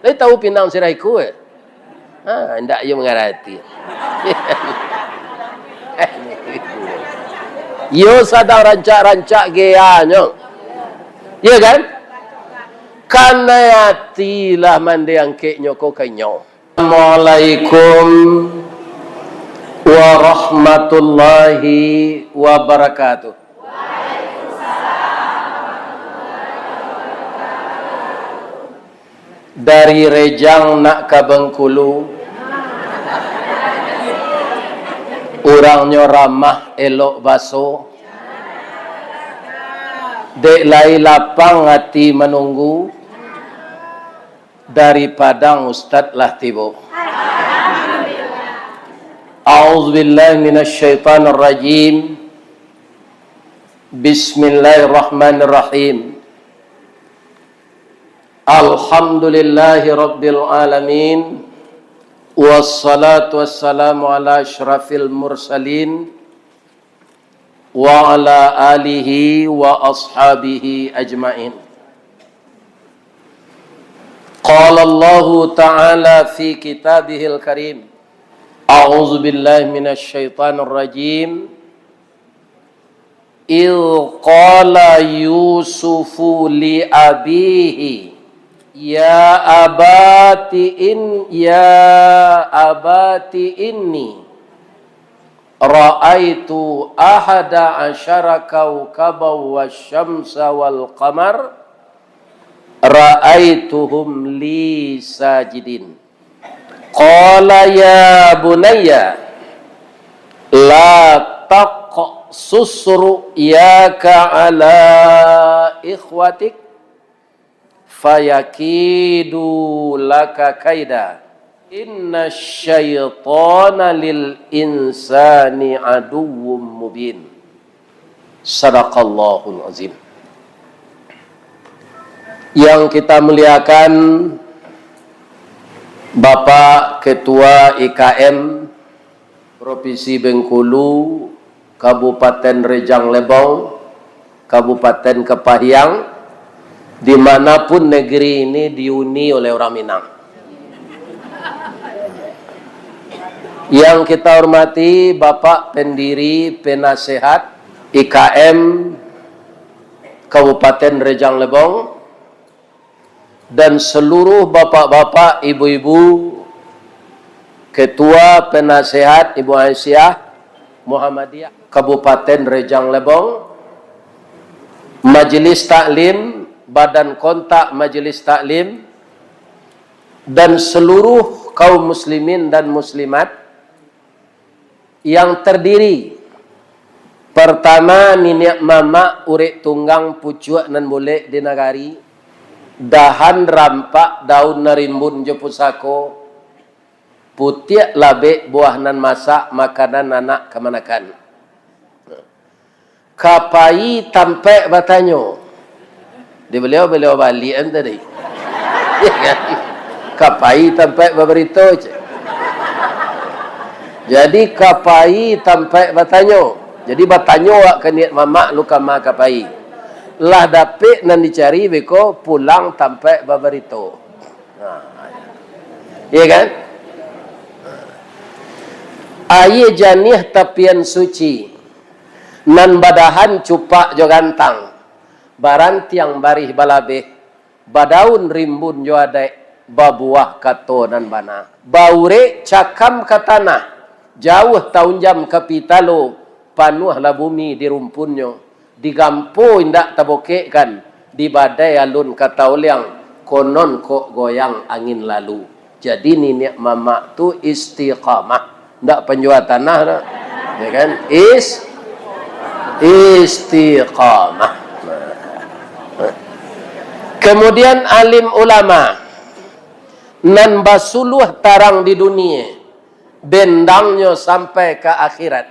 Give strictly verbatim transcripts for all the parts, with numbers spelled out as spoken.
Lai tahu pinang sirah iko, eh? Ha, indak iyo mangarati. Iyo sadang rancak-rancak geanyo. Iyo kan? Kanai ati lah mande angkeknyo ko ka inyo. Assalamualaikum warahmatullahi wabarakatuh. Dari Rejang nak ka Bengkulu, urangnyo ramah elok baso, dek lai lapang ati manunggu, dari Padang Ustad lah tibo. A'udzubillahi minasyaitonirrajim. Bismillahirrahmanirrahim. Alhamdulillahi rabbil alamin. Wassalatu wassalamu ala asyrafil mursalin wa ala alihi wa ashabihi ajmain. Qala Allahu ta'ala fi kitabihil karim. A'udzu billahi minasy syaithanir rajim. Idz qala Yusufu li abihi, "Ya abati in, ya abati inni ra'aitu ahada asyara kaukaban wasyamsa wal qamar, ra'aituhum li sajidin." Qala ya bunayya, la taqsus ru'yaka ala ikhwatik, fayakidu laka kaida. Inna syaitana lil insani aduwwum mubin. Sadaqallahul azim. Yang kita muliakan, Bapak Ketua I K M Provinsi Bengkulu, Kabupaten Rejang Lebong, Kabupaten Kepahiang, di mana pun negeri ini dihuni oleh orang Minang. Yang kita hormati Bapak Pendiri Penasehat I K M Kabupaten Rejang Lebong, dan seluruh bapak-bapak, ibu-ibu, Ketua Penasehat Ibu Aisyah Muhammadiyah Kabupaten Rejang Lebong, Majelis Taklim, Badan Kontak Majelis Taklim, dan seluruh kaum muslimin dan muslimat yang terdiri, pertama, niniak mamak urek tunggang pucuak nan bulek di nagari, dahan rampak daun nan rimbun jo pusako, putiak labek buah nan masak makanan anak kamanakan. Ka pai tampek batanyo. Di baliau, baliau baliak kan tadi. Ya kan? Ka pai tampek babarito, cek. Jadi, ka pai tampek batanyo. Jadi, batanyo awak ka niak mamak lu kama ka pai. Lah dapek nan dicari, beko pulang tampek babarito. Ha, ya kan? Aia janiah tapian suci, nan badahan cupak jo gantang, barantiang barih balabeh, badaun rimbun jo adaik, babuah kato nan bana. Baurek cakam ka tanah, jauah taunjam ka pitalo, panuahlah bumi di rumpunnyo. Digampo indak tabokekkan, dibadai alun ka taoliang, konon kok goyang angin lalu. Jadi, niniak mamak tu istiqamah. Ndak panjua tanah dah. Ya kan? Is-, istiqamah. Kemudian alim ulama nan basuluah tarang di dunia, bendangnyo sampai ka akhirat.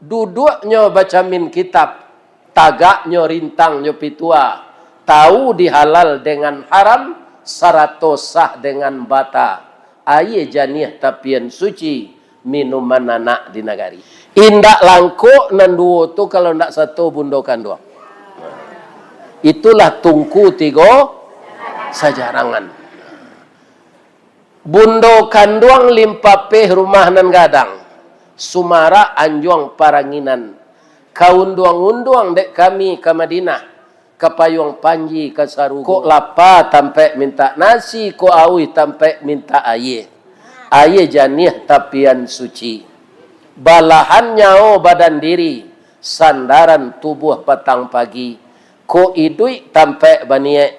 Duduaknyo bacamin kitab, tagaknyo rintang jo pitua, tahu di halal dengan haram, sarato sah dengan bata. Aia janiah tapian suci, minuman anak di nagari. Indak langkok nan duo tu kalau ndak sato bundo kanduang. Itulah tungku tigo sajarangan. Bundo kanduang limpapeh rumah nan gadang, sumarak anjuang paranginan, kaunduang-unduang dek kami ka Madinah, ka payuang panji ka sarugo. Kok lapa tampek mintak nasi, kok auih tampek mintak aia. Aia janiah tapian suci. Balahan nyawo badan diri, sandaran tubuah patang pagi. Kok iduik tampek baniaik,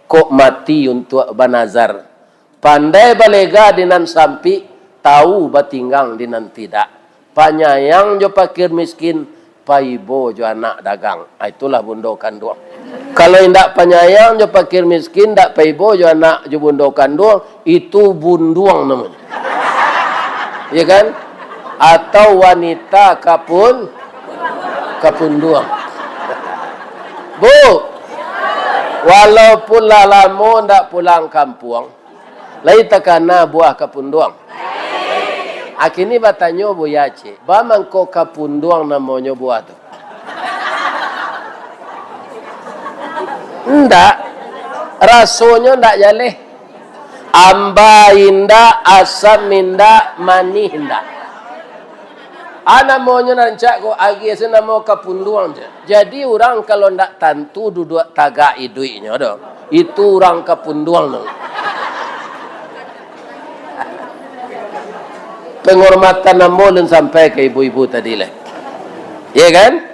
kok mati untuak banazar. Pandai balega di nan sampik, tawu batinggang di nan tidak. Panyayang jo pakir miskin, paibo jo anak dagang. Ah, itulah bundo kanduang. Kalau indak panyayang jo pakir miskin, indak paibo jo anak jo bundo kanduang, itu bunduang namonyo. Ya kan? Atau wanita kapun, kapunduang. Bu, walaupun lah lamo ndak pulang kampuang, lai takana buah kapunduang. Akini batanyo Buya Aceh, "Ba mangko kapunduang namonyo buah tu?" Ndak. Rasonyo ndak jaleh. Amba indak, asam indak, manih indak. Ah, namonyo nan rancak ko, agiah se namo kapunduang je. Jadi, urang kalau ndak tantu duduak tagak iduiknyo doh, itu urang kapunduang tu. Penghormatan ambo ulun sampai ka ibu-ibu tadi lah. Ya kan?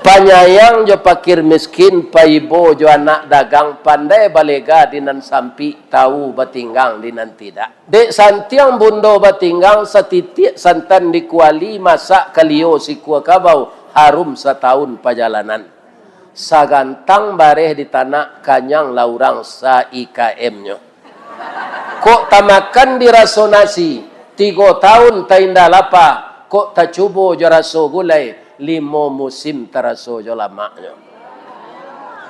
Panyayang jo pakir miskin, paibo jo anak dagang, pandai balega di nan sampik, tawu batinggang di nan tidak. Dek santiang bundo batinggang, satitiak santan di kuali, masak kalio sikua kabau, harum satahun pajalanan. Sagantang bareh di tanak, kanyang lah urang sa-I K M-nyo. Kok tamakan di raso nasi, tigo tahun tainda lapa, kok tacubo jo raso gulai, limo musim taraso jo lamaknyo.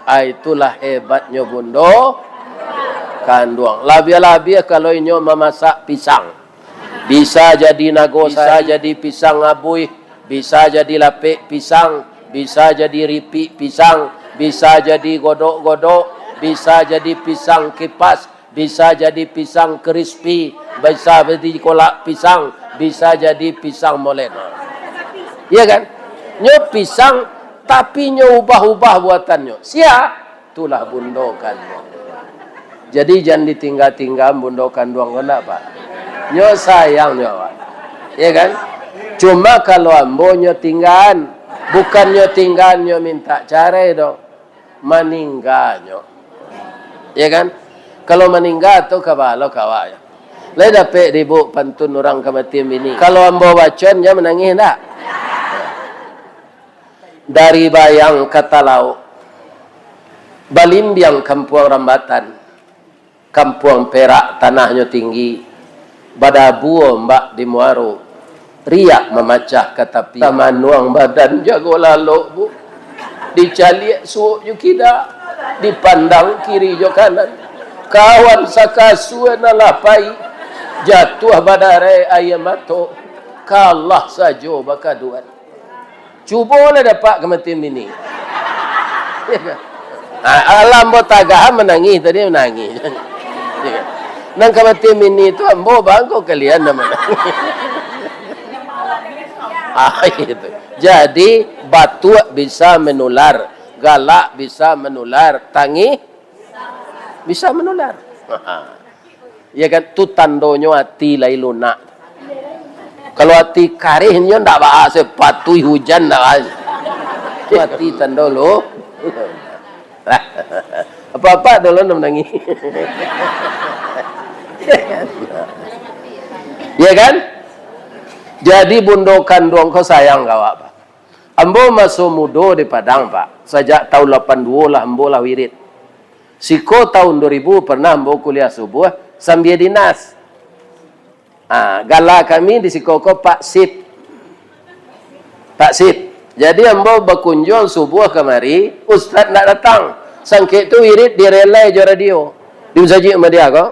Ah, itulah hebatnyo bundo kanduang. Labiah-labiah kalau inyo mamasak pisang. Bisa jadi nago, bisa jadi pisang abuih, bisa jadi lapek pisang, bisa jadi ripik pisang, bisa jadi godok-godok, bisa jadi pisang kipas, bisa jadi pisang crispy, bisa jadi kolak pisang, bisa jadi pisang molen. Iya kan? Nyo pisang, tapi nyo ubah-ubah buatannyo. Sia? Itulah bundo kanduang. Jadi, jan ditingga-tingga bundo kanduang ko ndak, Pak. Nyo sayang nyo awak. Iya kan? Cuma kalau ambo nyo tinggaan, bukan nyo tinggaan nyo mintak carai doh. Maningga nyo. Iya kan? Kalau maningga tu kabalo ka awak yo. Lai dapek di ibu pantun urang kamatian bini. Kalau ambo bacoan, jan manangih ndak? Dari Bayang ka Talauk, balimbiang kampuang Rambatan, kampuang Perak tanahnyo tinggi, badabua ombak di muaro, riak mamacah ka tapi. Tamanuang badan jago lalok, Bu, dicaliak suok jo kida, dipandang kiri jo kanan, kawan sakasua nan lah pai, jatuah badarai aia mato, kalah sajo bakaduan. Cubolah dapek kamatian bini. Ah, alah ambo tagah manangih tadi, manangih. Nan kamatian bini tu ambo bangko kalian nan manangih. Ah, itu. Jadi, batuak bisa menular, galak bisa menular, tangih bisa menular. Ya kan, tu tandonyo ati lai lunak. Kalau ati karih nyo ndak baa, sapatuih hujan ndak baa. Tu ati tando lu. Apa-apa dulu nak manangih. Ya kan? Jadi bundo kanduang ko sayang ka awak, Pak. Ambo maso mudo di Padang, Pak. Sajak tahun lapan duo lah ambo lah wirid. Siko tahun dua ribu pernah ambo kuliah subuah sambia dinas. Ah, gala kami di siko ko Pak Sip. Pak Sip. Jadi ambo bakunjuang subuah kamari, ustaz ndak datang. Sangkek tu wirid direlai jo radio di Masajik Ahmadiyah ko.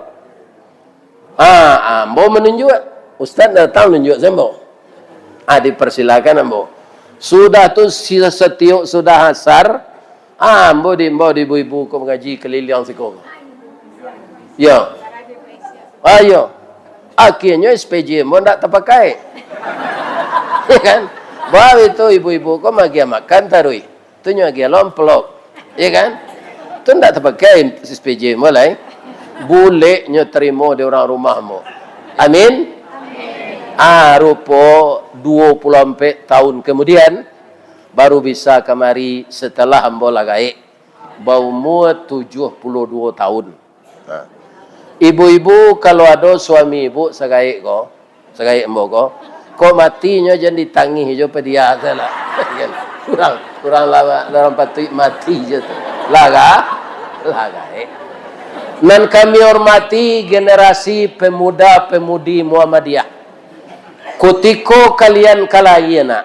Ah, ambo manunjuak. Ustaz datang nunjuak samo. Ah, dipersilakan ambo. Sudah tu, si-, satiok sudah asar, ah, ambo diimbau di ibu-ibu ko mangaji kaliliang siko. Yo. Ayo. Akhianyo S P J ambo ndak tapakai. Ya kan? Baitu ibu-ibu ko maagiah makan taruih. Tu nyo agiah lo amplop. Ya kan? Tu ndak tapakai S P J ambo lai. Buleknyo tarimo di urang rumah ambo. Amin. Ah, rupo dua puluh ampek tahun kemudian, baru bisa kamari setelah ambo lah gaek, baumua tujuah puluah duo tahun. Ha. Ibu-ibu, kalau ado suami ibu sagaek ko, sagaek ambo ko, kok matinyo jan ditangih jo padiah salah. Kan? Urang, urang lawak, urang patuik mati je tu. Lah ga-, lah gaek. Nan kami hormati generasi pemuda-pemudi Muhammadiyah. Kutiko kalian ka lahia nak,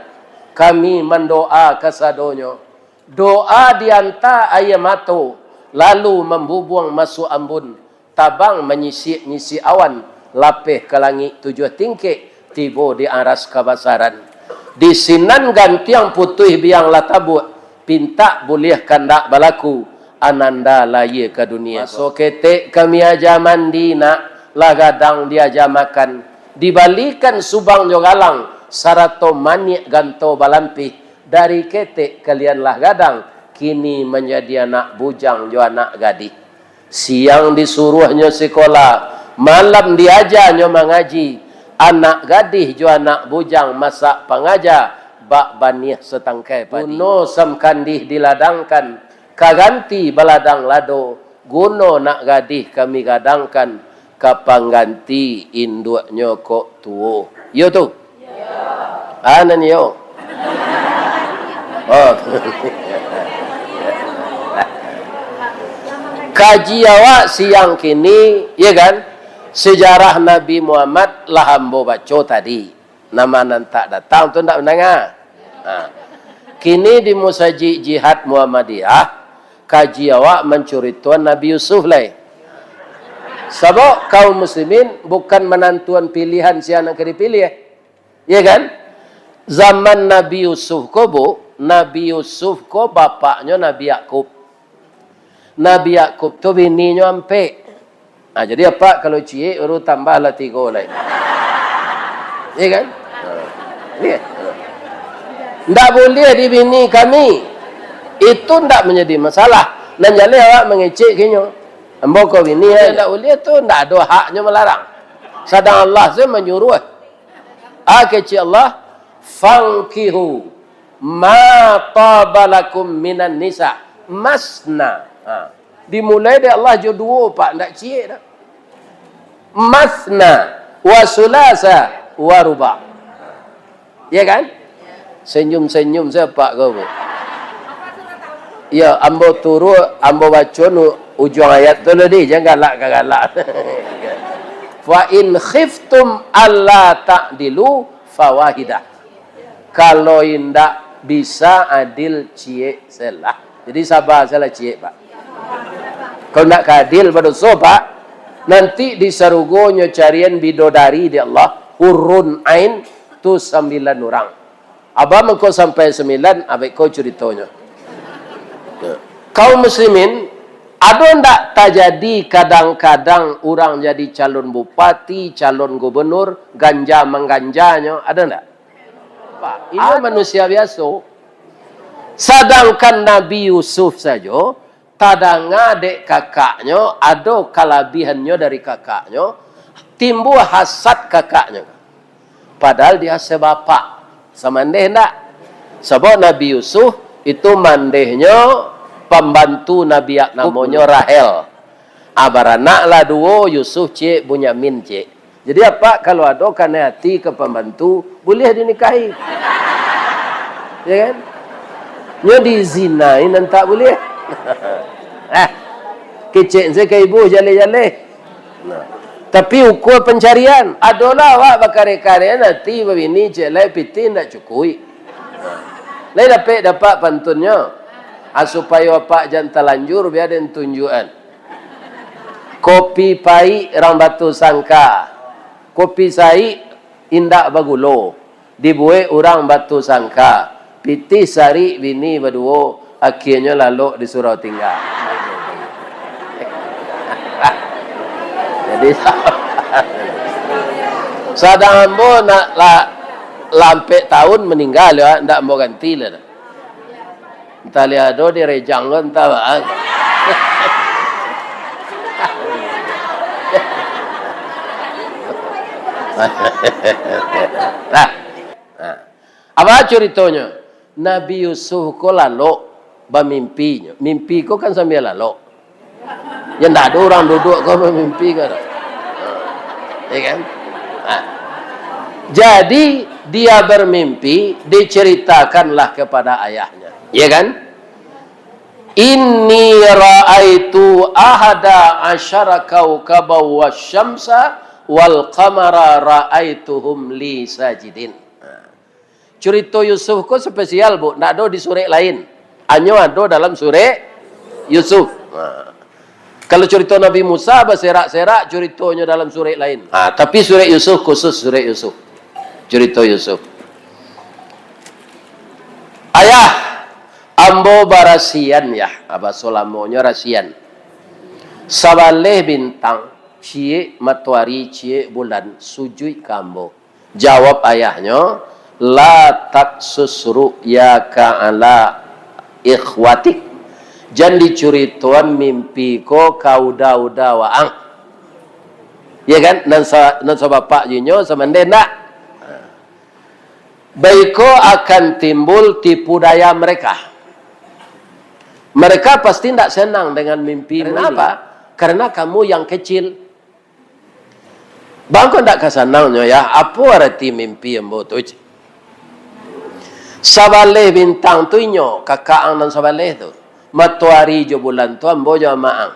kami mandoa kasadonyo. Doa dianta aia mato, lalu mambubuang masuak ambun, tabang manyisik-nyisik awan, lapeh ka langik tujuah tingkek, tibo di aras kabasaran. Di sinan gantiang putuih biang lah tabuak, pintak buliah kandak balaku, ananda lahia ka dunia. Maso ketek kami aja mandi nak, lah gadang diaja makan, dibalikan subang jo galang, sarato maniak ganto balampih, dari ketek kalian lah gadang, kini manjadi anak bujang jo anak gadih. Siang disuruahnyo sikola, malam diajanyo mangaji. Anak gadih jo anak bujang masak pangaja, bak baniah satangkai padi. Guno samkandih diladangkan, ka ganti baladang lado, guno nak gadih kami gadangkan, ka pangganti induaknyo kok tuo. Iyo tu? Ah, nan iyo. Oh. Kaji awak siang kini, ya kan? Sejarah Nabi Muhammad lah ambo baco tadi. Nama nan tak datang tu ndak mandanga. Ha. Kini di Musajik Jihad Muhammadiyah, kaji awak mancuritoan Nabi Yusuf lai. Sabab kaum muslimin bukan manantuan pilihan sia nan ka dipiliah. Ya kan? Zaman Nabi Yusuf ko, Bu, Nabi Yusuf ko bapaknyo Nabi Yakub. Nabi Yakub tu bininyo ampek. Ha, jadi apak kalau ciek baru tambahlah tigo lai. Ya kan? Ha. Ya. Ndak buliah di bini kami. Itu ndak manjadi masalah. Nan jaleh awak mangecek ka inyo. Ambo ko bini ai. Ndak buliah tu ndak ado haknyo malarang. Sadang Allah se manyuruah. Ah, kecek Allah, "Fankihu ma taba lakum minan nisa, masna." Ha. Dimulai dek Allah jo duo, Pak, ndak ciek dah. Masna wa sulasa wa ruba. Ya kan? Senyum-senyum saja, Pak, kau, Bu. Ya, ambo turun, ambo baco nu ujuang ayat tu lah, deh, jangan galak ka galak. "Fa in khiftum alla ta'dilu fawahidah." Kalau indak bisa adil, ciek selah. Jadi saba salah ciek, Pak. Kalau ndak ka adil, badoso, Pak. Nanti di sarugo nyo carian bidodari di Allah, hurun ain, tu sambilan urang. Abah mangko sampai sambilan, abah iko curitonyo. Kaum muslimin, ado ndak tajadi kadang-kadang urang jadi calon bupati, calon gubernur, ganja mangganjanyo, ado ndak? Pak, inyo manusia biaso. Sadangkan Nabi Yusuf sajo, tadanga dek kakaknyo, ado kalabihannyo dari kakaknyo, timbua hasad kakaknyo. Padahal dia sebapak. Samandeh ndak? Sabab Nabi Yusuf itu mandehnyo pambantu Nabi Yakub, namonyo Rahel. Ah, baranak lah duo, Yusuf ciek, Bunyamin ciek. Jadi, apak kalau ado kanai ati ka pambantu, buliah dinikahi. Ya kan? Nyo dizinai nan tak buliah. Ah, kecek se ka ibu jaleh-jaleh. Nah. Tapi ukua pancarian, adolah awak bakareh-kareh ati babini ciek lai pitih ndak cukuik. Nah. Lai dapek dapat pantunnyo. Ah, supayo apak jan talanjur, bia den tunjuakan. Kopi paik rang Batusangka. Kopi saik indak bagulo. Dibuek urang Batusangka. Pitih sarik bini baduo, akhianyo lalok di surau tingga. Jadi, Sadang ambo nak la-, lampek tahun maningga, ya, ndak ambo ganti lah. Entah liado direjang ko, entah baa. Nah. Nah. Apa curitonyo? Nabi Yusuf ko lalok bamimpi. Mimpi ko kan sambia lalok. Ya, ndak ado urang duduak ko bamimpi ko. Ya kan? Nah. Jadi, dia bermimpi, diceritakanlah kepada ayahnya. Ya kan? "Inni ra'aitu ahada asyara kaukaban wasyamsa wal qamara ra'aituhum li sajidin." Nah. Curito Yusuf ko spesial, Bu. Ndak ado di surek lain. Hanyo ado dalam surek Yusuf. Nah. Kalau curito Nabi Musa, baserak-serak curitonyo dalam surek lain. Ha, tapi surek Yusuf khusus surek Yusuf. Curito Yusuf. "Ayah, ambo barasian, Yah." Ah, baso lamonyo rasian. "Sabaleh bintang, ciek matoari, ciek bulan, sujuik ka ambo." Jawab ayahnyo, "La taksus ru'yaka ala ikhwatik." Jan dicuritoan mimpi ko ka uda-uda waang. Ya kan? Nan sa-, nan sabapak jo inyo, samandeh ndak? Baiko akan timbul tipu daya mereka. Mereka pasti ndak senang dengan mimpi. Karena ini. Apa? Karena kamu yang kecil. Bangko ndak ka sanangnyo, Yah, apo arati mimpi ambo tu, cek? Sabaleh bintang tu inyo, kakak ang nan sabaleh tu. Matoari jo bulan tu ambo jo amak ang.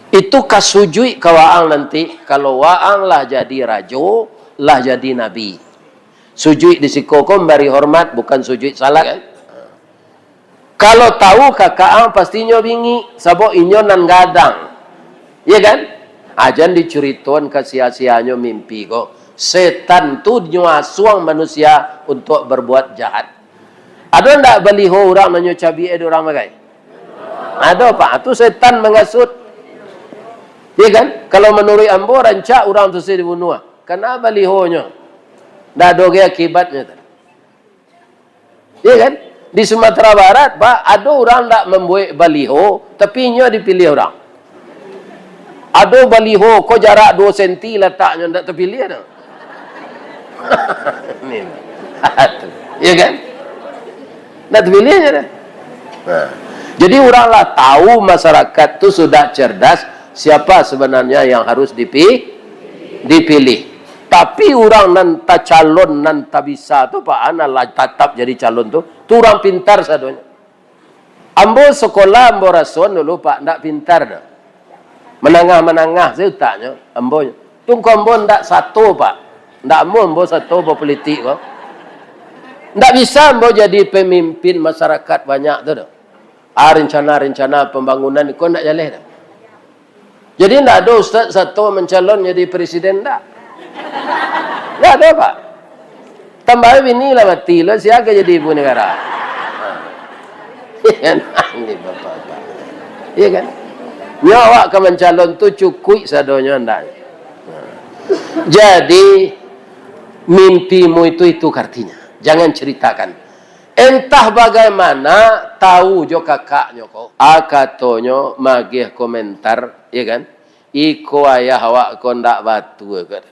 Itu ka sujuik ka waang nanti, kalau waang lah jadi rajo, lah jadi nabi. Sujuik di siko ko mambari hormat, bukan sujuik salat, kan? Kalau tahu kakak ang, pastinyo bingik, sabab inyo nan gadang. Iya kan? Ajan dicuritoan ka sia-sianyo mimpi ko. Setan tu nyo asuang manusia untuk berbuat jahat. Ado ndak baliho urang nan nyo cabiak dek urang bagai? Ado, Pak. Tu setan mangasuik. Iya kan? Kalau manuruik ambo, rancak urang tu se dibunuah. Kana balihonyo. Ndak ado ge akibatnyo tu. Iya kan? Di Sumatera Barat, Pak, ado urang ndak mambuek baliho, tapi inyo dipilih urang. Ado baliho ko jarak duo senti lataknyo, ndak tapilih tu. Ni. Iya kan? Ndak tapilih je dah. Nah. Jadi, urang lah tahu masyarakat tu sudah cerdas, siapa sebenarnya yang harus dipi-, dipilih. Tapi urang nan tacalon, nan tabisa tu, Pak, a nan lah tatap jadi calon tu, tu urang pintar sadonyo. Ambo sekolah, ambo rasoan dulu, Pak, ndak pintar doh. Manangah-manangah sajo utaknyo, ambo. Tu ko ambo ndak sato, Pak. Ndak amuah ambo sato bapolitik ko. Ndak bisa ambo jadi pemimpin masyarakat banyak tu doh. Ah, rencana-rencana pembangunan ko ndak jaleh doh. Jadi, ndak ado ustaz sato mancalon jadi presiden, ndak. Ndak ado, Pak. Tambah bini lah mati lo, sia ka jadi ibu negara? Ha. Iya kan? Ini bapak-bapak. Iya kan? Nyo awak ka mancalon tu cukuik sadonyo ndak? Ha. Jadi, mimpimu itu, itu artinya. Jangan ceritakan. Entah bagaimana, tahu jo kakaknyo ko. A, katonyo, magiah komentar, ya kan? "Iko ayah awak ko ndak batua," kata.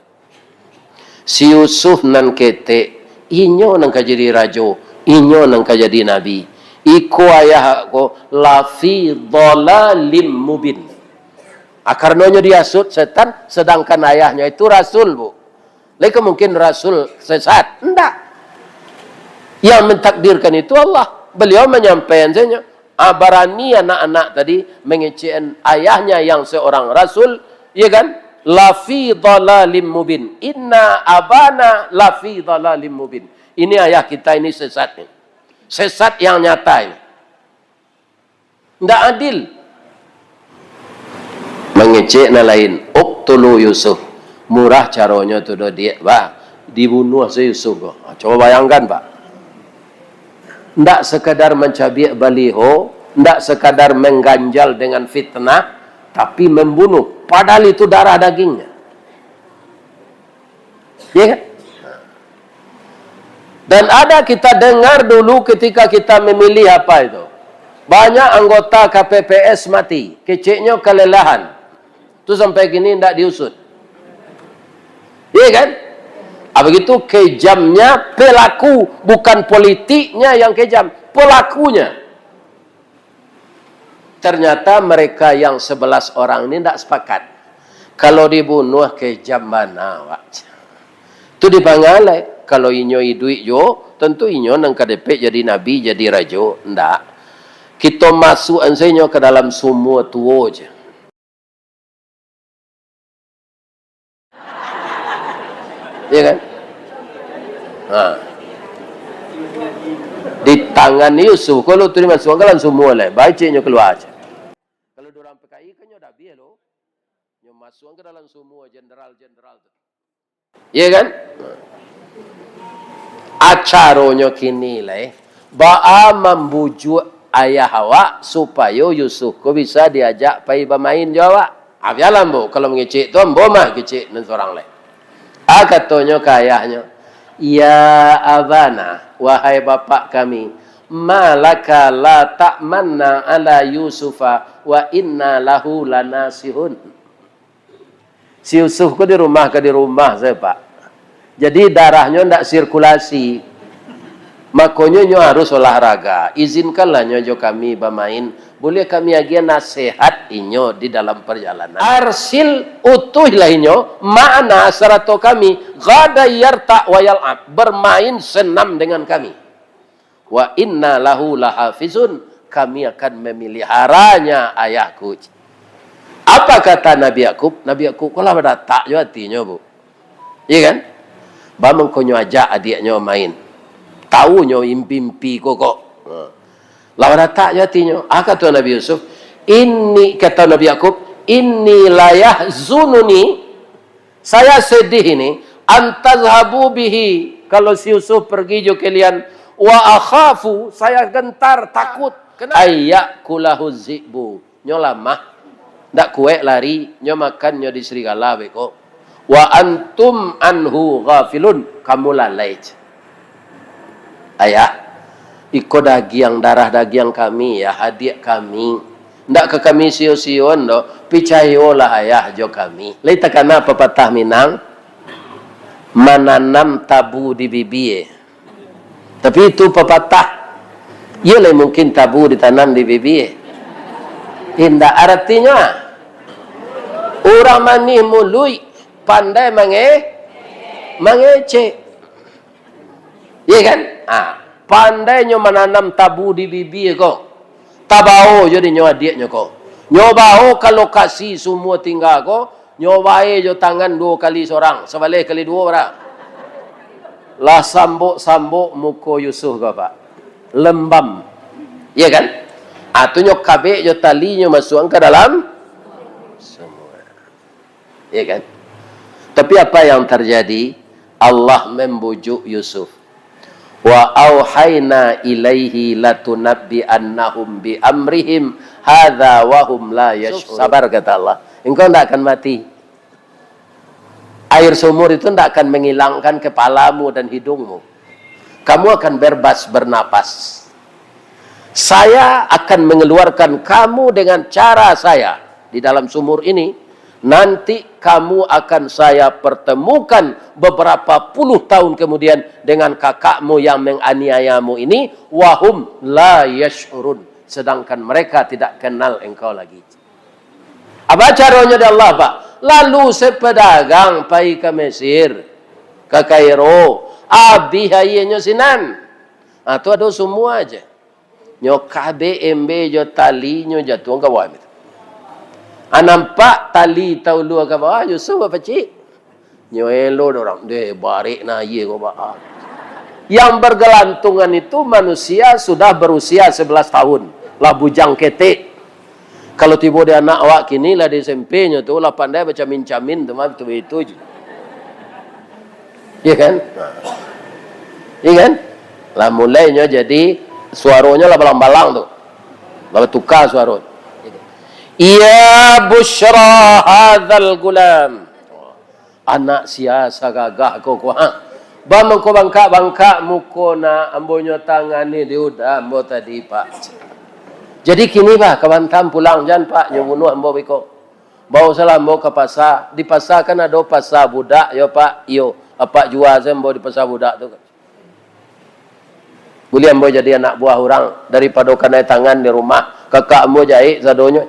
"Si Yusuf nan ketek, inyo nan ka jadi rajo, inyo nan ka jadi nabi. Iko ayah awak ko lafi dhalalim mubin." Ah, karanonyo diasuik setan, sedangkan ayahnyo itu rasul, Bu. Lai ka mungkin rasul sesat? Ndak. Yang mentakdirkan itu Allah. Beliau menyampaikan saja. Ah, barani anak-anak tadi mengecekan ayahnya yang seorang rasul, ya kan? "Lafi dhalalim mubin. Inna abana lafi dhalalim mubin." Ini ayah kita ini sesat ni. Sesat yang nyata ini. Ndak adil. Mangecek nan lain, "Uqtulu Yusuf." Murah caronyo tu doh, Diak, bah. Dibunuah se Yusuf ko. Ha, cubo bayangkan, Pak. Ndak sekadar mancabiak baliho, ndak sekadar mengganjal dengan fitnah, Tapi membunuh, padahal itu darah dagingnya. Ya kan? Dan ada kita dengar dulu ketika kita memilih apa itu. Banyak anggota K P P S mati, keceknyo kelelahan. Tu sampai kini ndak diusut. Iya kan? Ah, begitu kejamnya pelaku, bukan politiknya yang kejam, pelakunya. Ternyata mereka yang sebelas orang ni ndak sepakat. Kalau dibunuh, kejam bana awak. Tu dipangalai. Kalau inyo iduik juo, tentu inyo nan ka dapek jadi nabi, jadi rajo. Ndak. Kito masuakan sajo inyo ka dalam sumua tuo je. Iya kan? Ha. Di tangan Yusuf, kalau tu dimasuakan ka dalam sumua lai, baciknyo kalua aja. Kalau di urang P K I kan nyo dah abih lo. Nyo masuakan ka dalam sumua jenderal-jenderal tu. Iya kan? Acaronyo kini lai, baa mambujuak ayah awak supayo Yusuf ko bisa diajak pai bamain jo awak. Ah, bialah ambo, kalau mangecek tu ambo mah kecek nan surang lai. Ah, katonyo ka ayahnyo, "Ya abana, wahai bapak kami, ma laka la ta'manna ala Yusufa wa inna lahu lanasihun." Si Yusuf ko di rumah ka di rumah sajo, Pak. Jadi darahnyo ndak sirkulasi. Makonyo nyo harus olahraga. Izinkanlah nyo jo kami bamain. Buliah kami agiah nasihat inyo di dalam perjalanan. Arsil, utuihlah inyo, ma'ana, sarato kami, ghadan yarta' wa yal'ab, bermain senam dengan kami. Wa inna lahu lahafizun, kami akan memeliharanya ayahku. Apa kata Nabi Yakub? Nabi Yakub ko lah badatak jo atinyo, Bu. Iya kan? Baa mangkonyo ajak adiaknyo main. Tahu nyo impi-impi ko kok. Ha. Lah badatak jo atinyo. Ah, kato Nabi Yusuf, "Inni," kato Nabi Yakub, "inni layahzununi," saya sedih ini, "antazhabu bihi," kalau si Yusuf pergi jo kalian, "wa akhafu," saya gentar, takut, "ayyakulahu zi'bu," nyo lamah, ndak kuaik lari, nyo makan nyo di serigala beko, "wa antum anhu ghafilun," kamu lalai. Ayah, iko dagiang, darah dagiang kami, ya, adiak kami. Ndak ka kami sio-sion doh, picayolah ayah jo kami. Lai takana papatah Minang, mananam tabu di bibia. Tapi itu papatah. Iyo lai mungkin tabu ditanam di bibia. Indak, aratinyo, ah, urang manih muluik, pandai mange-, mangecek. Iya kan? Ah, pandai nyo mananam tabu di bibia ko. Tabao jo di nyo adiaknyo ko. Nyo bao ka lokasi sumua tingga ko, nyo bae jo tangan duo kali sorang, sabaleh kali duo bara. Lah sambok-sambok muko Yusuf ko, Pak. Lembam. Iya kan? Ah, tu nyo kabek jo tali nyo masuakan ka dalam sumua. Ya kan? Tapi apa yang terjadi? Allah membujuk Yusuf. "Wa auhayna ilaihi latunabbi'annahum bi amrihim hadza wa hum la yash'urun." Sabar, kata Allah. Engkau ndak akan mati. Air sumur itu ndak akan menghilangkan kepalamu dan hidungmu. Kamu akan bebas bernapas. Saya akan mengeluarkan kamu dengan cara saya di dalam sumur ini. Nanti kamu akan saya pertemukan beberapa puluh tahun kemudian dengan kakakmu yang menganiayamu ini. Wahum la yash'urun. Sedangkan mereka tidak kenal engkau lagi. Apa caronyo di Allah, Pak? Lalu si pedagang pai ka Mesir, ka Kairo, abih aianyo sinan. Ah, tu ado sumua aja. Nyo kabek embe jo talinyo jatuah ka bawah. Ah, nampak tali taulua ka bawah, Yusuf bapacik. Nyo elo dek urang, deh, barek nah aia ko, Pak. Yang bergelantungan itu manusia sudah berusia sebelas tahun, lah bujang ketek. Kalau tibo di anak awak kini, lah di S M P nyo tu, lah pandai bacamin-camin tu mah, tu itu je. Iya kan? Nah. Iya kan? Lah mulai nyo jadi, suaronyo lah balang-balang tu. Lah batuka suaro. "Ya busyra hadzal gulam." Anak sia sagagah ko, ko, ha. Ba mangko bangkak-bangkak muko nak, ambo nyo tangani di uda ambo tadi, Pak. Jadi kini, bah, ka Batam pulang, jan, Pak, nyo bunuah ambo biko. Baolah ambo ka pasa. Di pasa kan ado pasa budak, yo, Pak. Iyo, apak jua se ambo di pasa budak tu. Buliah ambo jadi anak buah urang, daripado kanai tangan di rumah, kakak ambo jahek sadonyo.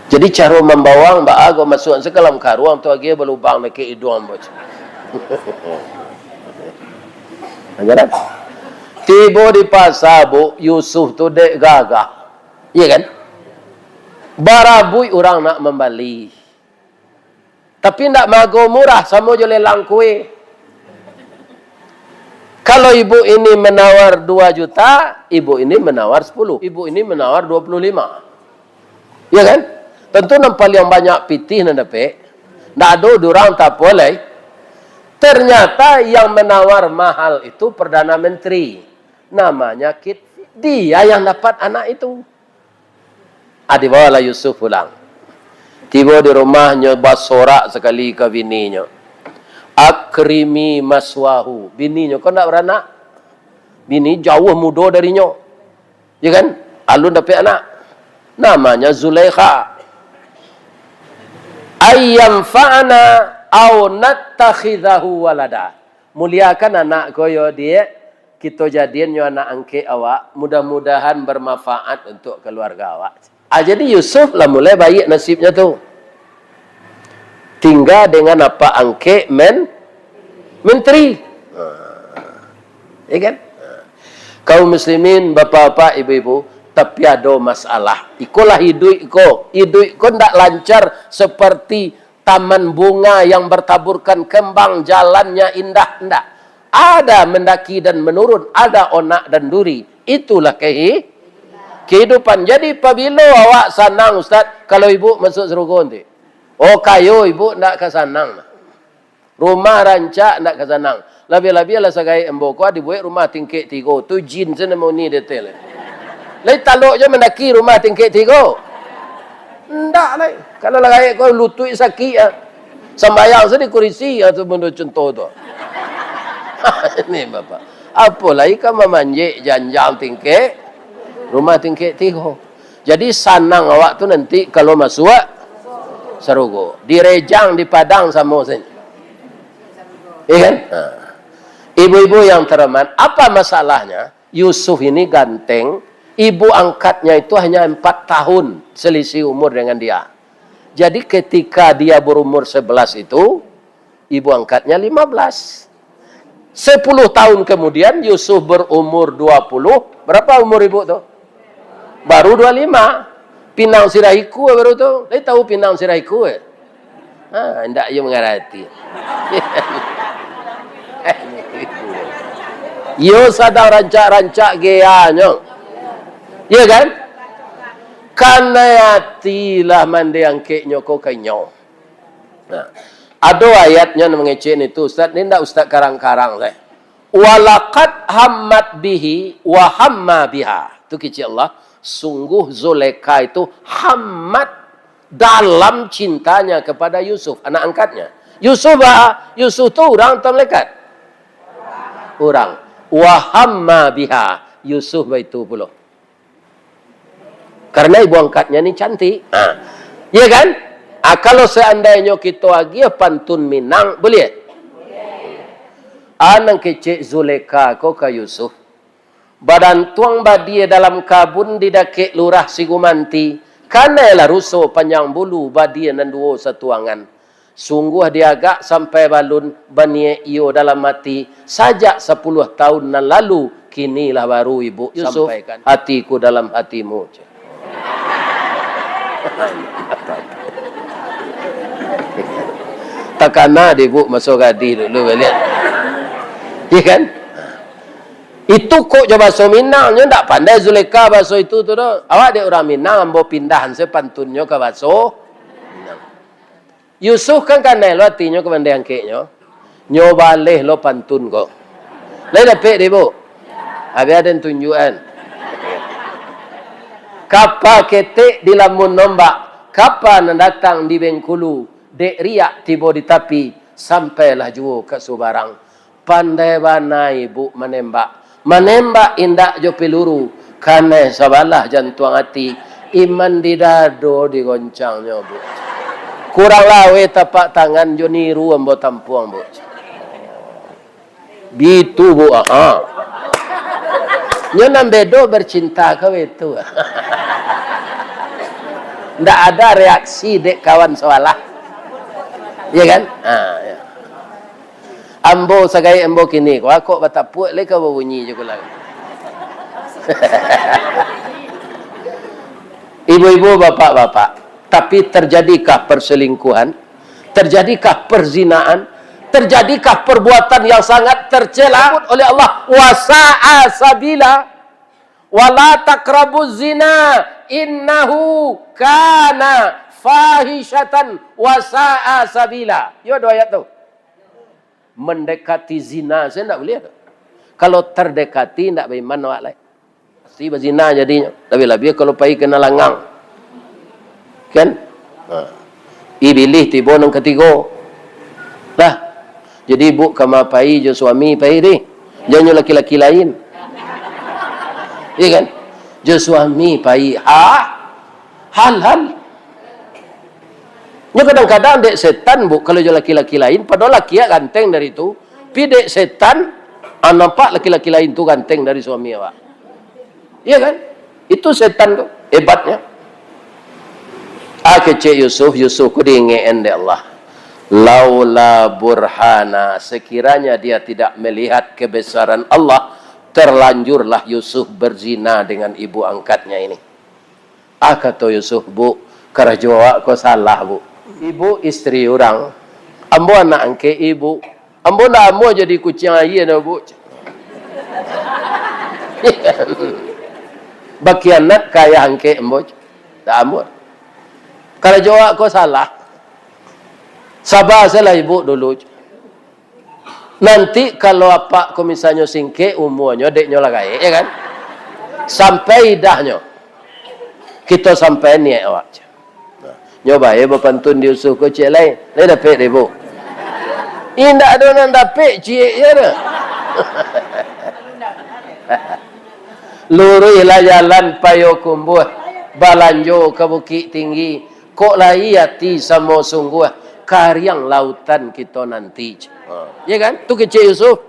Jadi caro mambawang baa ko, masuak se ka dalam karuang tu, agiah balubang dakek iduang ambo. Ajaran. Tibo di pasa, Bu, Yusuf tu dek gagah. Iya kan? Barabuik urang nak mambali. Tapi ndak maago murah, samo jo lelang kue. Kalau ibu ini menawar dua juta, ibu ini menawar sepuluh, ibu ini menawar dua puluh lima. Ya kan? Tentu nan paliang banyak pitih nan dapek. Ndak ado durang tapo lai. Ternyata yang menawar mahal itu Perdana Menteri. Namanya Kit. Dia yang dapat anak itu. Ah, dibawalah Yusuf pulang. Tibo di rumahnyo, basorak sakali ka bininyo. "Akrimi maswahu." Bininyo ko ndak baranak. Bini jauah mudo darinyo. Ya kan? Alun dapek anak. Namanya Zulaikha. "Ayyanfa'ana au nattakhidhahu walada." Muliakan anak ko yo, Diak. Kito jadian nyo anak angkek awak, mudah-mudahan bermanfaat untuk keluarga awak. Ah, jadi Yusuf lah mulai baiak nasibnyo tu. Tingga dengan apak angkek men-, menteri. Ah, ya kan? Ah. Kaum muslimin, bapak-bapak, ibu-ibu, tapi ado masalah. Ikolah iduik ko. Iduik ko ndak lancar seperti taman bunga yang bertaburkan kembang, jalannya indah, ndak. Ada mendaki dan menurun, ada onak dan duri. Itulah kehi-, kehidupan. Jadi, pabilo awak sanang, Ustaz, kalau ibu masuk sarugo nanti? Oh, kayo ibu ndak ka sanang. Rumah rancak ndak ka sanang. Labiah-labiah lah sagaek ambo ko dibuek rumah tingkek tigo. Tu jin se namo ni detail. Lai talok jo mandaki rumah tingkek tigo. Ndak lai. Kalau lah gaek ko lutuik sakik, ah. Sambayang se di kurisi, ah, tu bendo contoh tu. Ini Bapak. Apo lai ka mamanjek janjang tingkek, rumah tingkek tigo. Jadi sanang awak tu nanti kalau masuak sarugo. Di Rejang, di Padang samo sajo. Iya kan? Ha. Ibu-ibu yang terhormat, apa masalahnya? Yusuf ini ganteng, ibu angkatnya itu hanya empat tahun selisih umur dengan dia. Jadi ketika dia berumur sebelas itu, ibu angkatnya lima belas. Sepuluh tahun kemudian, Yusuf berumur dua puluh. Berapa umur ibu tu? Baru dua lima. Pinang sirah iku baru tu. Lai tahu pinang sirah iku, eh? Ha, indak iyo mangarati. Iyo sadang rancak-rancak geanyo. Iya kan? Kanai ati lah mandeh angkeknyo ko ka inyo. Nah, ado ayatnyo nan mangecek ni tu, Ustaz. Ni ndak Ustaz karang-karang, eh. "Walaqad hammat bihi wa hamma biha." Tu kecek Allah, sungguh Zulaikha itu hammat dalam cintanya kepada Yusuf, anak angkatnya. Yusuf ba-, Yusuf tu urang atau malaikat? Urang. "Wa hamma biha." Yusuf baitu pulo. Karena ibu angkatnya ni cantik. Ha. Iya kan? Ah, kalau seandainyo kito agiah pantun Minang, buliah? Ah, nan kecek Zulekha ko ka Yusuf. Badantuang badia dalam kabun di dakek lurah Sigumanti. Kanailah ruso panjang bulu badia nan duo satuangan. Sungguah diagak sampai balun, baniaik iyo dalam ati, sajak sapuluah taun nan lalu, kini lah baru ibu Yusuf sampaikan. Hatiku dalam hatimu. Takana dek ibu maso gadih dulu baliak. Iya kan? Itu kok jo baso Minang, nyo ndak pandai Zulekha baso itu tu doh. Awak dek urang Minang, ambo pindahan se pantunnyo ka baso Minang. Yusuf kan kanai lo atinyo ka mandeh angkeknyo. Nyo baleh lo pantun ko. Lai dapek dek ibu? Abih aden tunjuakan. Kapa ketek di lamun ombak, kapa nan datang di Bengkulu, dek riak tibo di tapi, sampailah juo ka subarang. Pandai bana Ibuk manembak. Manembak indak jo piluru, kanai sabalah jantuang ati, iman di dado digoncangnyo, Buk. Kurang laweh tapak tangan jo niru ambo tampuang, Buk. Bitu, Buk. Aha. Nyo nan bedo bercinta ka bitu. Ndak ada reaksi dek kawan sabalah. Iya kan? Ha, ya. Ambo sagai ambo kini, kok batapuak lai ka babunyi je kulang. Ibu-ibu, bapak-bapak, tapi terjadikah perselingkuhan? Terjadikah perzinaan? Terjadikah perbuatan yang sangat tercela oleh Allah? Wasa'a sabila. Wala taqrabuz zina, innahu kana fahishatan wasa'a sabila. Yo, dua ayat tu. Mendekati zina saja ndak buliah tu. Kalau terdekati, ndak baiman awak lai. Pasti bazina jadinyo. Labiah-labiah kalau pai ka nan langang. Kan? Ha. Ibilih tibo nan katigo. Lah. Jadi, Buk, kama pai jo suami pai deh. Janyo laki-laki lain. Iya kan? Jo suami pai. Ha? Hal-hal. Nyo kadang-kadang dek setan, Buk, kalau jo laki-laki lain, padahal laki awak ganteng dari tu, pi dek setan, ah, nampak laki-laki lain tu ganteng dari suami awak. Iya kan? Itu setan tu, hebatnya. Ah, kecek Yusuf, Yusuf ko diingek-an dek Allah. Laula burhana, sekiranya dia tidak melihat kebesaran Allah, terlanjurlah Yusuf berzina dengan ibu angkatnya ini. Ah, kato Yusuf, "Buk, karajo awak ko salah, Buk. Ibu istri urang, ambo anak angkek ibu. Ambo ndak amuah jadi kuciang aia doh, Buk." Bakianat ka ayah angkek ambo, ndak amuah. Karajo awak ko salah. Saba sajolah ibu dulu. Nanti kalau apak ko misalnyo singkek umuanyo, dek nyo lah gaek, ya kan? Sampai idahnyo, kito sampai niaik awak. Nah, nyo bae bapantun di Yusuf ko ciek lai, lai dapek dek ibu. Indak ado nan dapek ciek je tu. Luruihlah jalan Payokumbuah, balanjo ka Bukiktinggi, kok lai ati samo sungguah, kariang lautan kito nanti. Ha, ya kan? Tu kecek Yusuf.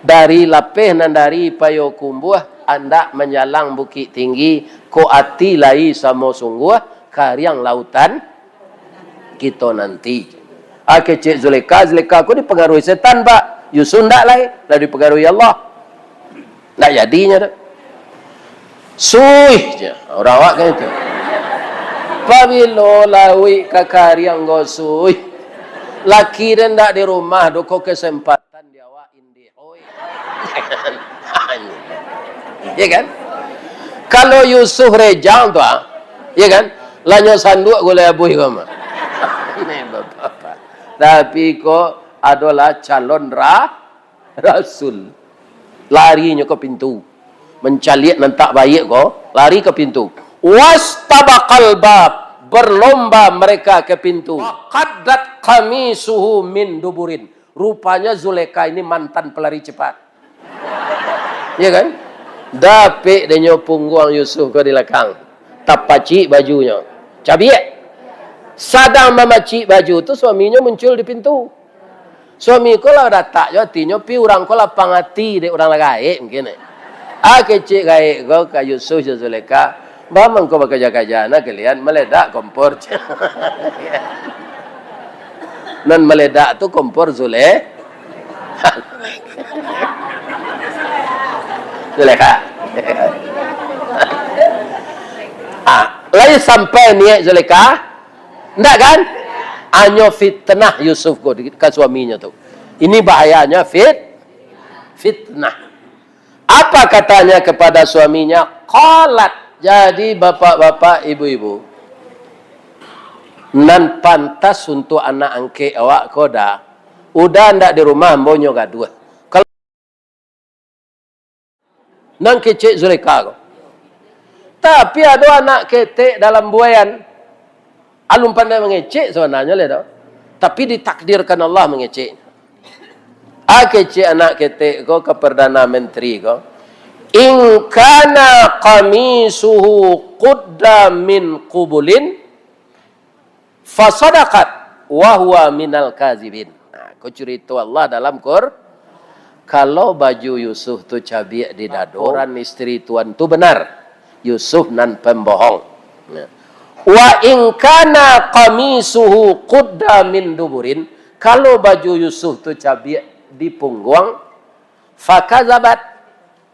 Dari lapeh nan dari Payokumbuah, andak manjalang Bukiktinggi, kok ati lai samo sungguah, kariang lautan kito nanti. Ah, kecek Zulekha, Zulekha ko dipangaruhi setan, Pak. Yusuf ndak lai, lah dipangaruhi Allah. Ndak jadinyo tu. Suih je. Urang awak kan itu. Pabilo lauik ka kariang ko suih. Laki den ndak di rumah, duko kesempatan di awak indih. Oi. Ya kan? Kalau Yusuf Rejang tu, ah, ya kan? Lanyo sanduak gulai abuih ko mah. Ni bapak-bapak. Tapi ko adolah calon ra-, rasul. Larinyo ka pintu. Mancaliak nan tak baiak ko, lari ka pintu. Wastabaqal bab, berlomba mereka ke pintu. Wa qaddat qamisuhu min duburin. Rupanya Zulekha ini mantan pelari cepat. Ya kan? Dapek denyo pungguang Yusuf ko di lakang. Tapacik bajunyo. Cabiak. Sadang mamacik baju tu, suaminyo muncul di pintu. Suami ko lah datak jo atinyo, pi urang ko lapang ati dek urang lah gaek mungkin, eh. Ah, kecek gaek ko ka Yusuf jo Zulekha, "Baa mangko bakaja-kaja, nah kalian maledak kompor." Nan maledak tu kompor Zule-, Zulekha. Ah, lai sampai niaik Zulekha? Ndak kan? Hanyo fitnah Yusuf ko di-, ka suaminyo tu. Ini bahayanya fit-, fitnah. Apa katanya kepada suaminya? Qalat. Jadi, bapak-bapak, ibu-ibu, nan pantas untuk anak angkek awak ko dah, udah ndak di rumah, ambo nyo gaduah. Kalau nan kecek Zulekha ko. Tapi ado anak ketek dalam buaian. Alun pandai mangecek sabananyo lai do. Tapi ditakdirkan Allah mangecek. A kecek anak ketek ko ka Perdana Menteri ko. "In kana qamisuhu qudda min qubulin, fasadaqat wa huwa minal kazibin." Nah, ko curito Allah dalam Qur-, kalau baju Yusuf tu cabiak di dado, laporan isteri tuan tu benar. Yusuf nan pembohong. Nah. "Wa in kana qamisuhu qudda min duburin," kalau baju Yusuf tu cabiak di pungguang, "fakazabat,"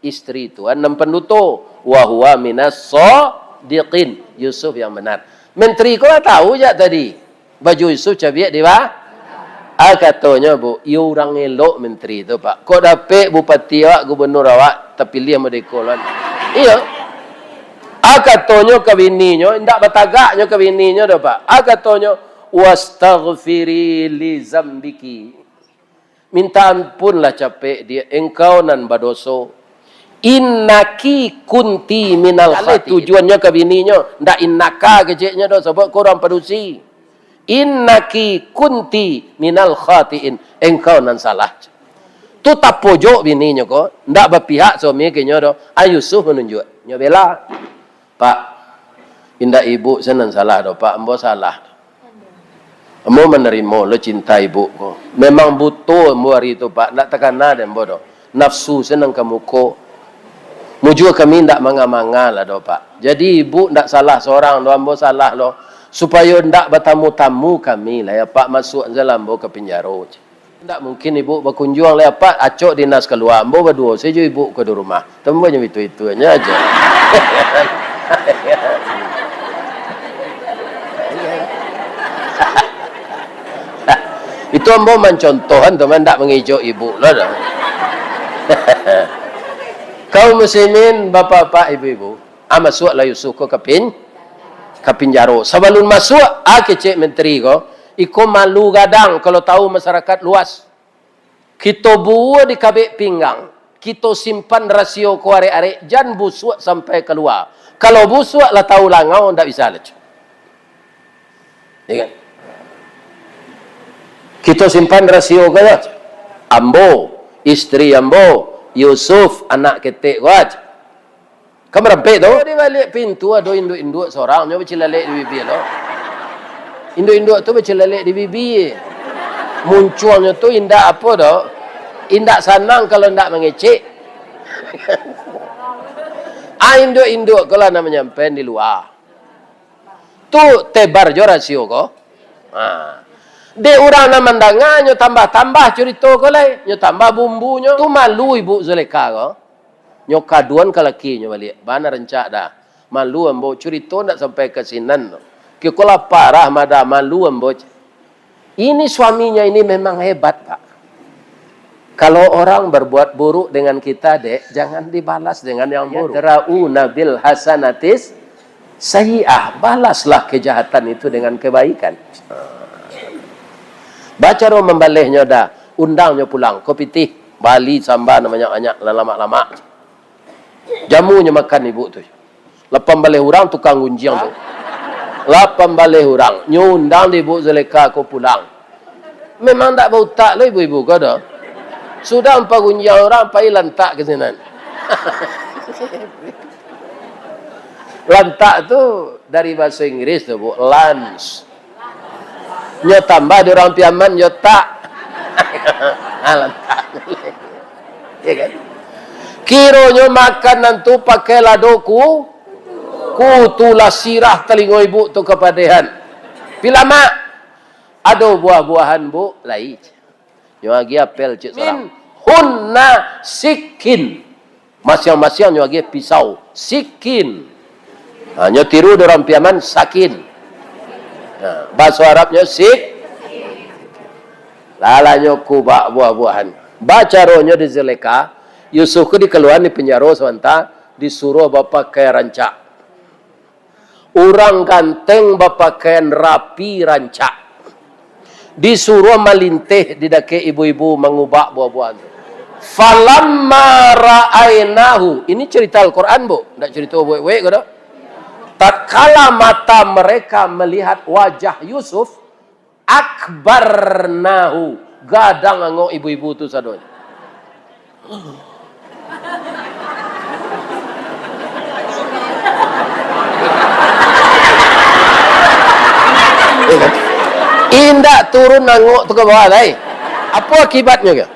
isteri tuan nan panduto, "wa huwa minas sadiqin," Yusuf yang benar. Menteri ko lah tahu jak tadi, baju Yusuf cabiak di ba-, ah, katonyo, Bu, iyo urang elok menteri tu, Pak. Kok dapek bupati awak, gubernur awak, tapiliah mode ko lah. Iyo. Ah, katonyo ka bininyo, indak batagaknyo ka bininyo doh, Pak. Ah, katonyo, "Wastaghfiri li zambiki." Minta ampunlah capek dia, engkau nan badoso. "Innaki kunti minal khatiin." Tujuannyo ka bininyo, ndak innaka keceknyo doh, sabab ko urang padusi. "Innaki kunti minal khatiin." Engkau nan salah. Tu tapojok bininyo ko, ndak bapihak suami ka inyo doh. Ah, Yusuf manunjuak, nyo bela. "Pak, indak ibu se nan salah doh, Pak, ambo salah. Ambo manarimo lo cinta ibu ko. Memang buto ambo ari tu, Pak, ndak takana dek ambo doh. Nafsu se nan ka muko. Mujua kami ndak manga-manga lah doh, Pak. Jadi ibu ndak salah sorang doh, ambo salah lo. Supayo ndak batamu-tamu kami lah, ya, Pak, masuak se lah ambo ka pinjaro." Ndak mungkin ibu bakunjuang lai, Pak, acok dinas kalua, ambo baduo sajo ibu ko di rumah. Tambah nyo itu-itu nyo aja. Itu ambo mancontohan tu, ndak mangejok ibu lo doh. Kaum muslimin, bapak-bapak, ibu-ibu, ah, masuaklah Yusuf ko ka pin-, ka pinjaro. Sabalun masuak, ah, kecek menteri ko, iko malu gadang kalau tahu masyarakat luas. Kito buwua di kabek pinggang, kito simpan rasio ko arek-arek, jan busuak sampai kalua. Kalau busuak lah tahu langau, ndak bisa lah. Ya kan? Kito simpan rasio ko, ambo, isteri ambo, Yusuf, anak ketek ko. Kan marampek tu. Di baliak pintu ado induak-induak sorang, nyo bacilalek di bibia lo. Induak-induak tu bacilalek di bibia. Muncuangnyo tu indak apo doh. Indak sanang kalau indak mangecek. Ah, induak-induak ko lah nan manyampaian di lua. Tu tebar jo rasio ko. Ha. Dek urang nan mandanga, nyo tambah-tambah curito ko lai, nyo tambah bumbunyo. Tu malu ibu Zulekha ko. Nyo kaduan ka lakinyo baliak. Bana rancak dah. Malu ambo, curito ndak sampai ka sinan tu. Kiko lah parah madah, malu ambo. Ini suaminya ini memang hebat, Pak. Kalau orang berbuat buruk dengan kita, Dek, jangan dibalas dengan yang buruk. Yadra'una bil hasanatis sayyi'ah, balaslah kejahatan itu dengan kebaikan. Bacaro mambalehnyo dah, undangnyo pulang, ko pitih, bali samba nan banyak-banyak, nan lamak-lamak. Jamunyo makan ibu tu. Lapan baleh urang tukang gunjiang tu. Lapan baleh urang. Nyo undang di ibu Zulekha ko pulang. Memang ndak bautak lo ibu-ibu ko doh. Sudah ampah gunjiang urang, pai lantak ka sinan. Lantak tu dari bahaso Inggris tu, Bu. Lunch. Nyo tambah di urang Piaman, nyo tak. Alah, tak. Ya kan? Kironyo makanan tu pakai lado ku-, kutu, lah sirah talingo ibu tu kapadehan. Pilamak, ado buah-buahan, Bu, lai. Nyo agiah apel, cik sorang. Min hunna sikin. Masiang-masiang nyo agiah pisau, sikin. Ha, nyo tiru di urang Piaman, sakin. Ha, bahaso Arabnyo sik. Lalanyo kubak buah-buahan. Bacaronyo di Zulekha, Yusuf ko dikaluaan di penjaro sabanta, disuruah bapakaian rancak. Urang ganteng bapakaian rapi rancak. Disuruah malinteh di dakek ibu-ibu mangubak buah-buahan tu. Falamma ra'ainahu. Ini cerita Al-Quran, Bu. Ndak cerita buek-buek ko doh. Tatkala mata mereka melihat wajah Yusuf, akbarnahu, gadang angok ibu-ibu tu sadonyo. Indak turun angok tu ka bawah lai. Apo akibatnyo ko?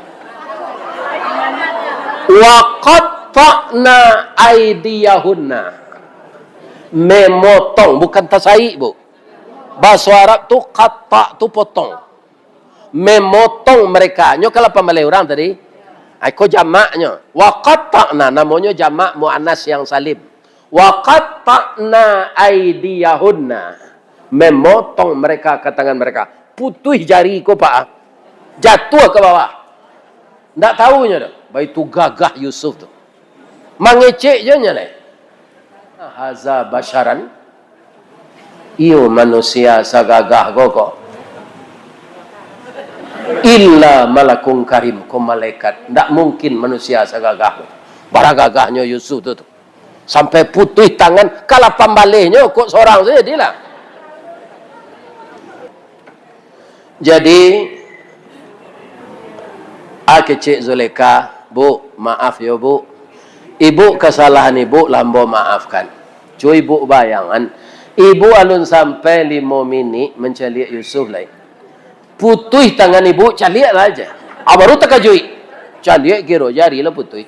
Wa qatta'na aidiyahunna. Memotong, bukan tasaik, Bu. Baso Arab tu, qatta' tu potong. Memotong mereka. Nyo kalau pambaleh urang tadi. Ai, ko jamaknyo. Wa qatta'na, namonyo jamak muannas yang salim. Wa qatta'na aidiyahunna. Memotong mereka ka tangan mereka. Putuih jari ko, Pak. Jatuah ka bawah. Ndak tahu nyo doh. Baitu gagah Yusuf tu. Mangecek jo nyo lai. Haza basyaran. Iyo manusia sagagah ko, ko. Illa malakun karim, ko malaikat. Ndak mungkin manusia sagagah ko. Bara gagahnyo Yusuf tu, tu. Sampai putuih tangan, kalau pambalehnyo kok sorang sajo dilah. Jadi, a kecek Zulekha, "Bu, maaf yo, Bu. Ibu, kasalahan Ibu lah ambo maafkan. Cubo Ibu bayangkan, Ibu alun sampai limo minik mancaliak Yusuf lai. Putuih tangan Ibu, caliaklah aja." A, baru takajuik. Caliak kiro jari lah putuih.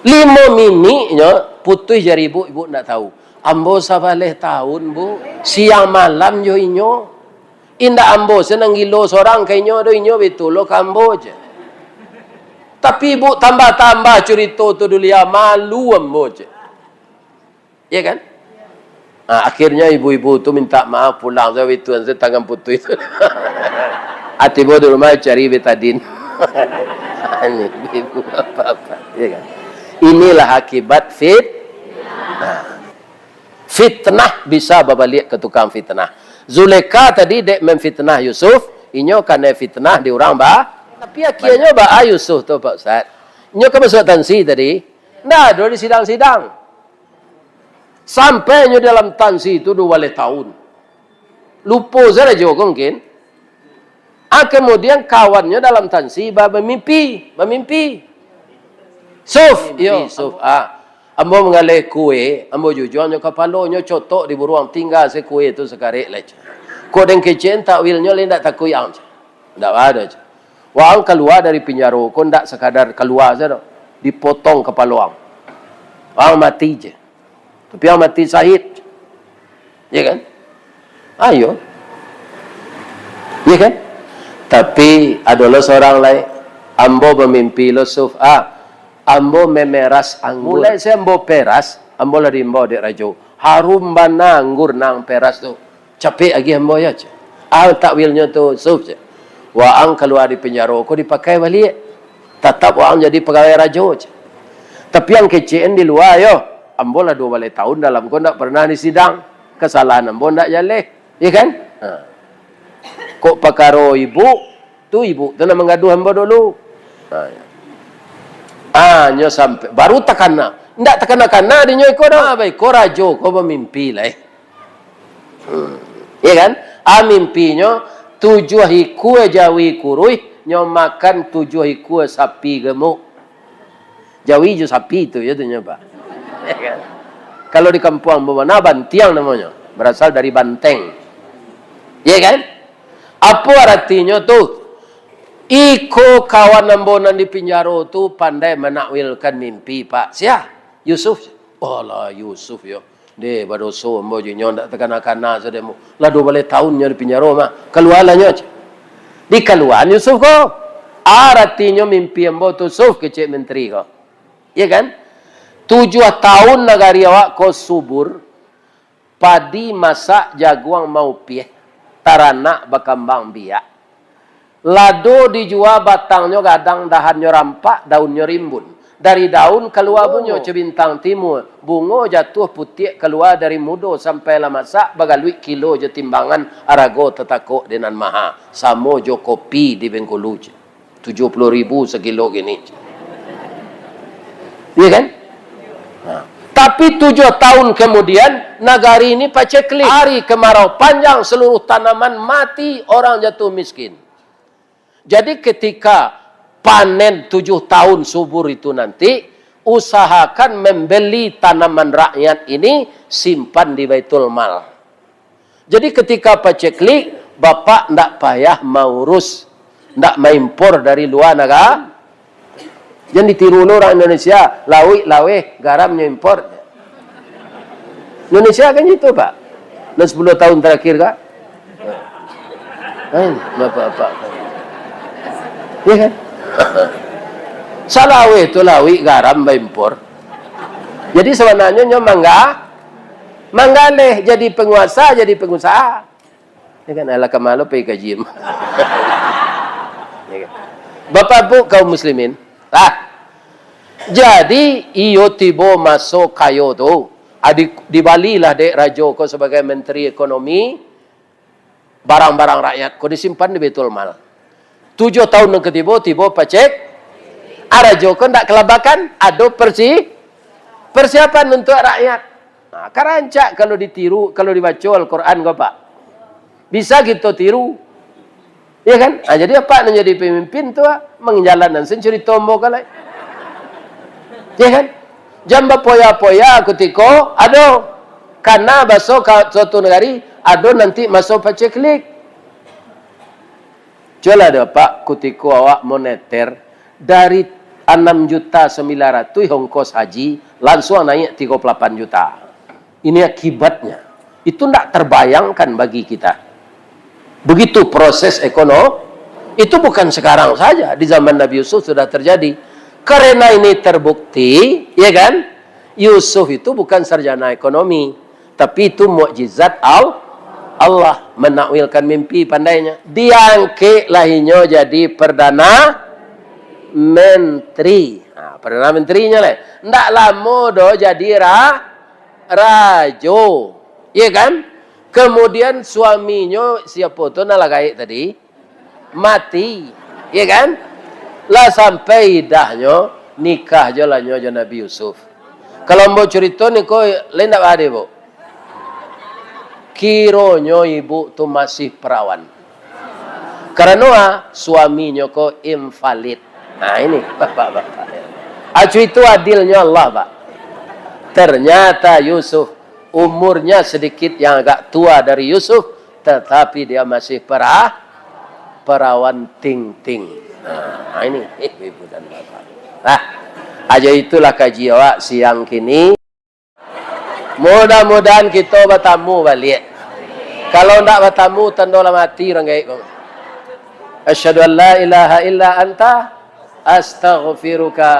Limo miniknyo putuih jari Ibu, Ibu ndak tahu. Ambo sabaleh taun, Bu. Siang malam jo inyo. Indak ambo se nan gilo sorang ka inyo doh, inyo batua lo ka ambo, cek. Tapi Ibu tambah-tambah curito tu dulu, yo, malu ambo, cek. Iya kan? Nah, akhirnya ibu-ibu tu minta maaf, pulang sajo itu, tangan putuih tu. Tibo di rumah cari betadin. Ini ibu apa-apa, iya kan? Inilah akibat fit-, nah. Fitnah bisa babaliak ka tukang fitnah. Zulekha tadi dek memfitnah Yusuf, inyo kanai fitnah di urang ba-, tapi akhirnyo baa Yusuf tu, Pak Ustaz? Inyo kan masuak tansi tadi, ndak ado di sidang-sidang. Sampai nyo dalam tansi tu duo baleh taun. Lupo sajo ko mungkin. Ah, kemudian kawannyo dalam tansi ba-, bamimpi, bamimpi. Suf, iyo, Suf. Ah, ambo manggaleh kue, ambo jujuangnyo kapalonyo cotok di buruang, tingga se kue tu sakarek lai. Kok den kecek, takwilnyo lai ndak takuik ang. Ndak ado, cek. Waang kalua dari pinjaro ko ndak sakadar kalua sajo, dipotong kapalo ang. Waang mati je. Tapi ang mati sahid. Ya kan? Ayo. Ya kan? Tapi ado lo surang lai, ambo bamimpi lo, Suf. Ah, ambo mameras anggur. Mulai se ambo peras, ambo lah diimbau dek rajo. Harum bana anggur nan peras tu. Capek agiah ambo yo, cek. Ah, takwilnyo tu, Suf, cek. Waang kalua di pinjaro ko dipakai baliak. Tatap waang jadi pagawai rajo, cek. Tapi ang kecek an di lua yo. Ambo lah duo baleh taun dalam ko ndak parnah disidang. Kasalahan ambo ndak jaleh. Iya kan? Ha. Kok pakaro ibu, tu ibu tu nan manggaduah ambo dulu. Ha, ya. Ah, nyo sampai, baru takana. Ndak takana-kana dinyo iko doh. Ah, baik, ko rajo ko bamimpi lai. Hmm. Iya kan? Ah, mimpinyo tujuah ikua jawi kuruih, nyo makan tujuah ikua sapi gemuk. Jawi jo sapi tu, yo tu nyo, Pak. Iya kan? Kalau di kampuang ambo, bantiang namonyo. Berasal dari banteng. Iya kan? Apo aratinyo tu? Iko kawan ambo nan di pinjaro tu pandai manakwilkan mimpi, Pak. Sia? Yusuf. Alah, Yusuf yo. Deh, badoso ambo jo inyo, ndak takana-kana sademo. Lah duo baleh taun nyo di pinjaro mah. Kalualah nyo, cek. Dikaluaan Yusuf ko. Aratinyo mimpi ambo tu, Suf, kecek menteri ko. Iya kan? Tujuah taun nagari awak ko subur, padi masak, jaguang maupiah, taranak bakambang biak. Lado dijua batangnyo gadang, dahannyo rampak, daunnyo rimbun. Dari daun kalua bunyo, oh, cebintang timua, bungo jatuah putiak kalua dari mudo sampai lah masak, bagaluik kilo jo timbangan, arago tatakok di nan maha, samo jo kopi di Bengkulu, cek. Tujuah puluah ribu sakilo kini. Iya kan? Ha. Tapi tujuh tahun kemudian, nagari ini paceklik. Hari kemarau panjang, seluruh tanaman mati, orang jatuh miskin. Jadi ketika panen tujuh tahun subur itu nanti, usahakan membeli tanaman rakyat ini, simpan di Baitul Mal. Jadi ketika paceklik, bapak ndak payah maurus, ndak maimpor dari luar nagara. Jan ditiru lo urang Indonesia, lauik laweh, garamnyo impor. Indonesia kan gitu, Pak. Dalam sepuluh tahun terakhir, Kak. Kan, bapak-bapak. Ya kan? Salaweh tu lauik garam baimpor. Jadi sabananyo nyo mangga-, manggaleh jadi panguasa, jadi pangusaha. Ya kan, alah kamalo pai kaji. Ya kan? Bapak Ibu kaum muslimin, lah. Jadi, iyo tibo maso kayo tu, adi-, dibalilah dek rajo ko sabagai menteri ekonomi, barang-barang rakyat ko disimpan di Baitul Mal. Tujuh tahun nan katibo, tibo pacek, ah, rajo ko ndak kalabakan, ado persi-, persiapan untuak rakyat. Nah, kan rancak kalau ditiru, kalau dibaco Al-Quran ko, Pak. Bisa kito tiru. Ya kan? Ah, jadi apak nan jadi pamimpin tu, ah, manjalankan sen carito ambo ko lai. Ya kan? Jan bapoya-poya kutiko ado kana baso ka suatu nagari, ado nanti maso paceklik. Cubolah dek apak, kutiko awak moneter, dari anam juta sambilan ratuih ongkos haji, lansuang naiak tigo puluah lapan juta. Ini akibatnya. Itu ndak terbayangkan bagi kita. Begitu proses ekono-, itu bukan sekarang saja, di zaman Nabi Yusuf sudah terjadi. Karena ini terbukti, ya kan? Yusuf itu bukan sarjana ekonomi, tapi itu mukjizat Al-, Allah menakwilkan mimpi pandainya. Diangkeklah inyo jadi perdana menteri. Nah, perdana menterinya lah. Ndak lamo doh jadi ra-, rajo. Iya kan? Kemudian suaminyo, siapo tu nan lah gaek tadi? Mati. Iya kan? Lah sampai idahnyo, nikah jo lah nyo jo Nabi Yusuf. Kalau ambo curito niko, lain ndak baa deh, Bu. Kironyo ibu tu masih perawan. Karano, ah, suaminyo ko invalid. Nah, ini, bapak-bapak. Acu itu adilnyo Allah, Pak. Ternyata Yusuf, umurnya sedikit yang agak tua dari Yusuf, tetapi dia masih pera-, perawan ting-ting. Nah, ini, ibu dan bapak. Nah, aja itulah kaji awak siang kini. Mudah-mudahan kito batamu baliak. Kalau ndak batamu, tando lah mati urang gaek ko. Asyhadu an la ilaha illa anta, astaghfiruka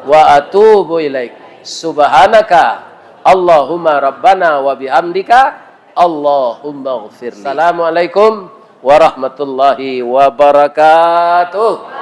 wa atubu ilaik. Subhanaka Allahumma rabbana wa bihamdika, Allahumma ghfirli. Assalamualaikum warahmatullahi wabarakatuh.